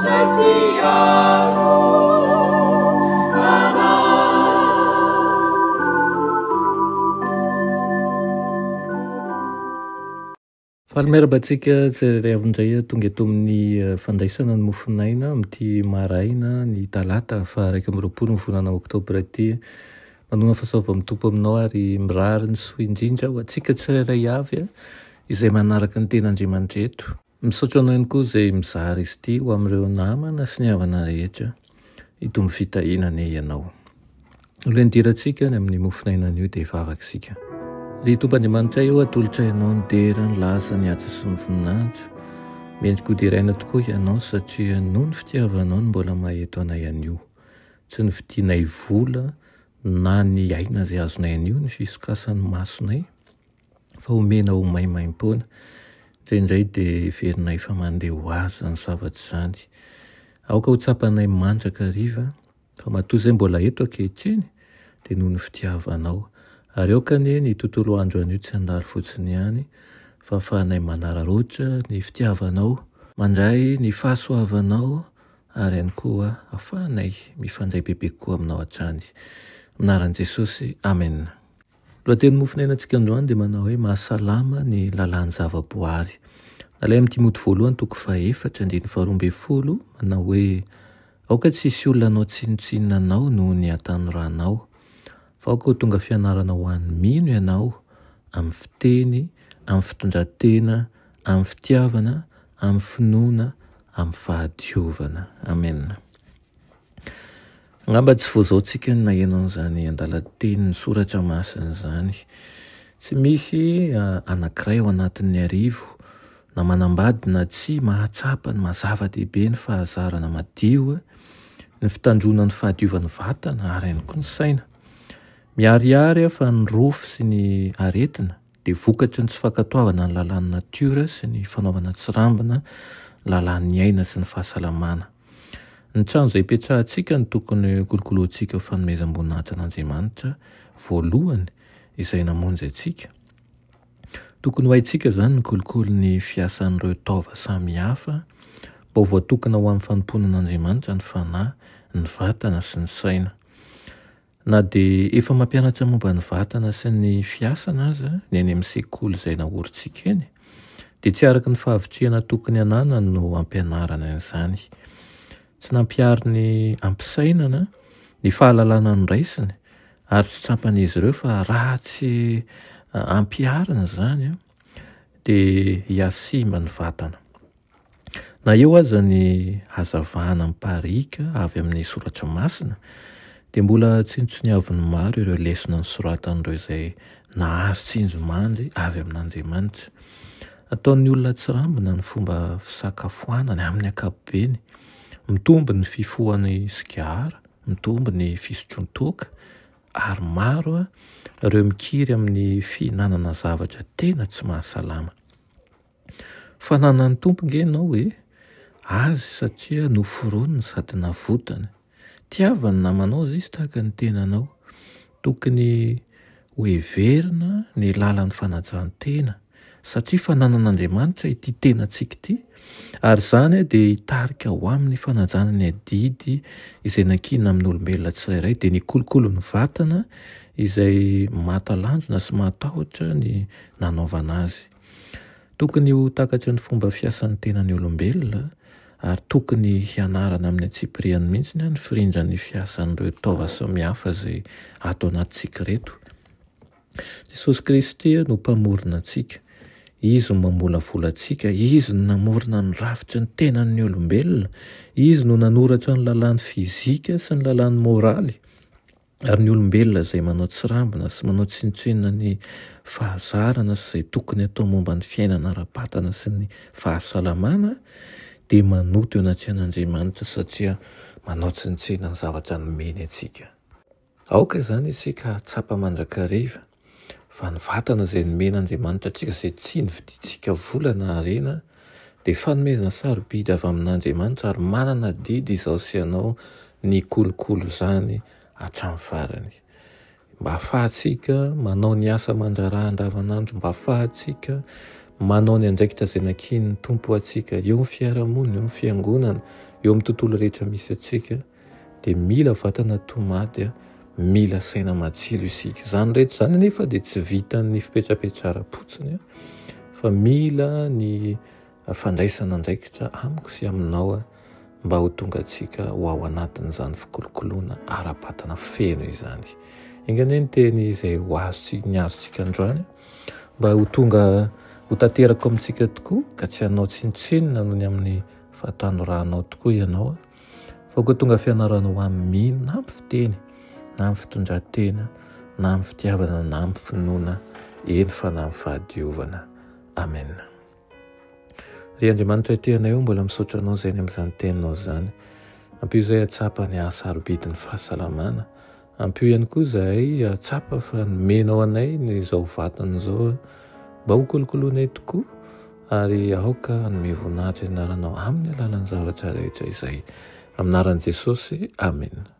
izay mpiaro anay. Faly miarahaba antsika tsirairay avy indray tonga eto amin'ny fandraisana ny mofon'aina amin'ity maraina ny talata faha 21 ny volana oktobra ity. Manona fahasoavan'ny Tompo aminao ary mirary ny soa indrindra ho antsika tsirairay avy izay manaraka ny ten'Andriamanitra eto. Misaotra anao ihany koa izay mizara izy ity ho amin'ireo namana sy ny havana rehetra. Hitombo fitahiana anie ianao. Alohan'ny hidirantsika any amin'ny mofon'aina anio dia hivavaka isika. Ry Tompo Andriamanitray ô, atolotray Anao ny dera, ny laza, ny haja sy ny voninahitra. Mendrika ho deraina tokoa Ianao satria noho ny fitiavanao no mbola maha-eto anay anio. Tsy novidianay vola na ny aina izay azonay anio ny fisokasan'ny masonay fa omena ho maimaimpoana. Indraindray dia heverinay fa mandeha ho azy izany zavatra izany. Aoka ho tsapanay mandrakariva fa matoa izay mbola eto ankehitriny dia noho ny fitiavanao. Ary aoka anie ny tontolo andro anio tsy handalo fotsiny ihany fa ahafahanay manararaotra ny fitiavanao, mandray ny fahasoavanao ary ihany koa ahafahanay mifandray bebe kokoa aminao hatrany. Amin'ny anaran'i Jesosy, Amena. Lohateny mofonainantsika androany dia manao hoe Mahasalama ny lalàn'ny zavaboary. Nalaina amin'ny Timoty voalohany toko fahefatra andininy faharoa ambin'ny folo manao hoe Aoka tsy hisy olona hanao tsinontsinona anao noho ny hatanoranao, fa aoka ho tonga fianarana ho an'ny mino ianao amin'ny fiteny, amin'ny fitondran-tena, amin'ny fitiavana, amin'ny finoana, amin'ny fahadiovana. Amena. Angamba tsy vao izao tsika no naheno an'izany andalan-tenin'ny soratra masina izany. Tsy misy anankiray ao anatin'ny arivo na manambady na tsia mahatsapa ny maha zava-dehibe ny fahazarana madio, ny fitandroana ny fahadiovan'ny vatana ary ihany koa ny saina. Miharihary fa ny rofy sy ny aretina dia vokatry ny tsy fankatoavana ny lalàn'ny natiora sy ny fanaovana tsirambina ny lalàn'ny aina sy ny fahasalamana. Ny trano izay ipetrahantsika no tokony hokolokolointsika ho fanomezam-boninahitra an'Andriamanitra voalohany izay namonjy antsika. Tokony ho haintsika izany ny kolikoly ny fiasan'ireo taova samihafa mba ho voatokana ho amin'ny fanompoana an'Andriamanitra ny fanahy, ny vatana sy ny saina. Na dia efa mampianatra momba ny vatana sy ny fiasana aza ny any amin'ny sekoly izay naorintsika eny, dia tsy araka ny fahavitrihana tokony hananany no ampianarana an'izany. Tsy nampihariny am-pisainana ny fahalalana noraisiny ary tsy tsapan'izy ireo fa raha tsy ampiharina izany dia hihasimba ny vatana. Na eo aza ny hazavana mipariaka avy amin'ny soratra masina, dia mbola tsinontsiniavin'ny maro ireo lesona nosoratan'ireo izay nahazo tsinjomandry avy amin'Andriamanitra. Ataon'ny olona tsirambina ny fomba fisakafoanany amin'ny ankapobeny. Mitombo ny fifohany sigara, mitombo ny fisotroan-toaka, ary maro ireo mikiry amin'ny fihinanana zavatra tena tsy mahasalama. Fananan'ny Tompo nge ianao e! Azy satria noforoniny sady navotany. Tiava ny namanao zay izy tahaka ny tenanao. Tokony ho heverina ny lalan'ny fanajan-tena satria fananan'Andriamanitra ity tenantsika ity ary izany dia hitarika ho amin'ny fanajana ny adidy izay nankinina amin'olombelona tsirairay dia ny kolokolo ny vatana izay mahatalanjona sy mahatahotra ny nanaovana azy. Tokony ho takatry ny fomba fiasan'ny tenan'ny olombelona ary tokony hianarana amin'ny antsipiriany mihitsy ny firindran'ny fiasan'ireo taova samihafa izay ato anatintsika ireto. Jesosy Kristy no Mpamorona antsika. Izy no mamolavola antsika. Izy no namorona ny rafitry ny tenan'ny olombelona. Izy no nanoratra ny lalàn'ny fizika sy ny lalàn'ny moraly. Ary ny olombelona izay manao tsirambina sy manao tsinontsinona ny fahazarana sy izay tokony hatao momba ny fiainana ara-batana sy ny fahasalamana dia manoto eo anatrehan'Andriamanitra satria manao tsinontsinona ny zavatra nomeny antsika. Aoka izany isika hahatsapa mandrakariva fa ny vatana izay nomen'Andriamanitra antsika izay tsy nividiantsika vola na harena dia fanomezana sarobidy avy amin'Andriamanitra ary manana adidy izaho sy ianao ny hikolokolo izany hatramin'ny farany. Mba hahafahantsika manao ny asa aman-draharaha andavanandro, mba hahafahantsika manao ny andraikitra izay nakian'ny Tompo ho antsika eo amin'ny fiarahamonina, eo amin'ny fiangonana, eo amin'ny tontolo rehetra misy antsika, dia mila vatana tomady, mila saina matsilo isika. Izany rehetra izany anefa dia tsy vitan'ny fipetrapetraham-potsiny fa mila ny fandraisana andraikitra amiko sy aminao mba ho tonga antsika ho ao anatin'izany fikolokoloana ara-batana feno izany. Enga anie ny teny izay ho azontsika, ny azontsika androany mba ho tonga ho tanteraka amintsika tokoa ka tsy hanao tsinontsinona noho ny amin'ny fahatanoranao tokoa ianao fa koa tonga fianarana ho amin'ny mino na amin'ny fiteny na amin'ny fitondran-tena na amin'ny fitiavana na amin'ny finoana eny fa na amin'ny fahadiovana. Amen. Ry Andriamanitra tia anay o, mbola misaotra Anao izay ny amin'izany teninao izany. Ampio izahay hahatsapa ny hahasarobidy ny fahasalamana. Ampio ihany koa izahay hahatsapa fa nomenao anay ny izao vatana izao mba ho kolokoloinay tokoa ary aoka hanome voninahitra ny anaranao amin'ny alalan'ny zavatra rehetra izay. Amin'ny anaran'i Jesosy, amena.